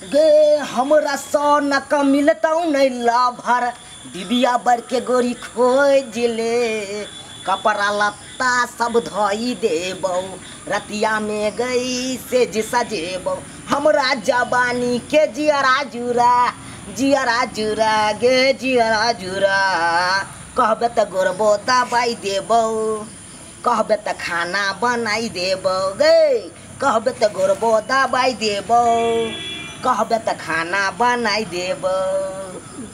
गे हमरा सोना का मिलतौ नहीं लाभर डिबिया बर के गोरी खोज ले कपड़ा लत्ता सब धोई देबौ रतिया में गई से सजेबौ हमरा जवानी के जियरा जुरा गे जियरा जुरा कहबे त गोरबो दबाई देबौ कहबे त खाना बनाई देबौ गे कहबे त गोरबो दबाई देबौ कहबे त खाना बनाई देबौ।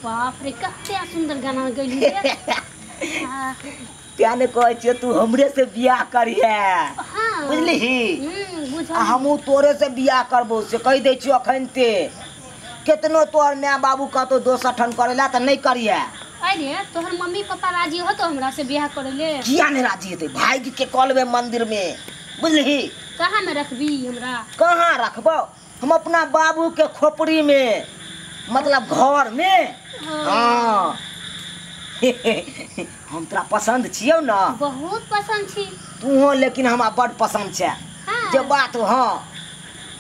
बाप रे कते सुंदर गाना गइली रे। त्या ने कहै छियै तू हमरे से बियाह करिहे। हाँ। बुझलिही? हमहूँ तोरे से बियाह करबो से कहि दै छियौ अखन ते। केतनो तोहर my बाबू कहतो दोसर ठन करेला त नहीं करिहे। अरे तोहर मम्मी पापा राजी हो तो हमरा से बियाह करे ले? किया नहीं राजी हेतै, भागि के कऽ लेबै मंदिर में। बुझलिही? कहाँ में रखबी हमरा? कहाँ रखबौ, हम अपना बाबू के खोपड़ी में, मतलब घर में। हाँ। हम तोरा पसंद छियौ ना? बहुत पसंद छी। तूहो लेकिन हमरा बड पसंद छै। हाँ। जे बात हाँ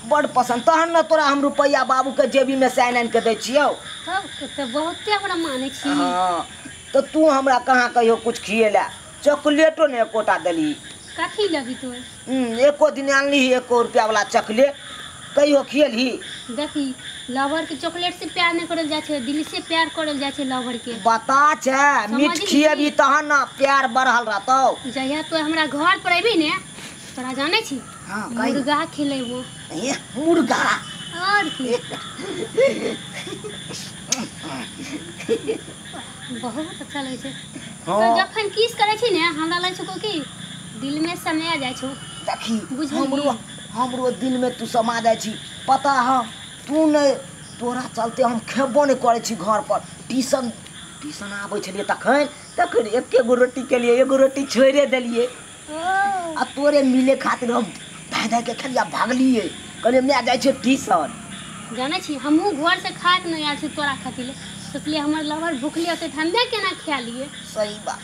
बड पसंद, तहन न तोरा हम रुपैआ बाबू के जेबी में से आनि आनि के दै छियौ। तब तो बहुते हमरा मानै छी। हाँ तो तू हमरा कहाँ कहियो कुछ खिएला, चॉकलेटो ने एकोटा देली। कथी लेबी तू? एको दिन आनली एको रुपया वाला चॉकलेट कहियो खिएलही? देखी लवर के चॉकलेट से प्यार नहीं करल जाय छै, दिल से प्यार करल जाय छै लवर के। बता छै मीठ खिएबी तहन न प्यार बढ़ल रहतौ। जहिया तू हमरा घर पर अबी ने तोरा जानै छी? हाँ, मुर्गा खिलेबो। मुर्गा? और की। बहुत अच्छा लगै छै। हाँ। तो जखन किस करै छी ने हमरा लगै छै कि दिल में समा जाइ छौ। देखी हमरो हमरो दिल में तू समा जाइ छी। पता है तू नहीं तोरा चलते हम खेबो नहीं करै छी घर पर। ट्यूशन ट्यूशन आबै छलियै तखन तखन एके गो रोटी केलियै, एगो रोटी छोड़िए देलियै आ तोरे मिले खातिर हम धाय धाय के खेलियै भागलियै। कहलियै my जाइ छियै ट्यूशन। जानै छी हमहूँ घर से खा के नहीं आयल छी तोरा खातिर। सोचलियै हमर लवर भूखले होतै तऽ हमे केना खा लियै। सही बात।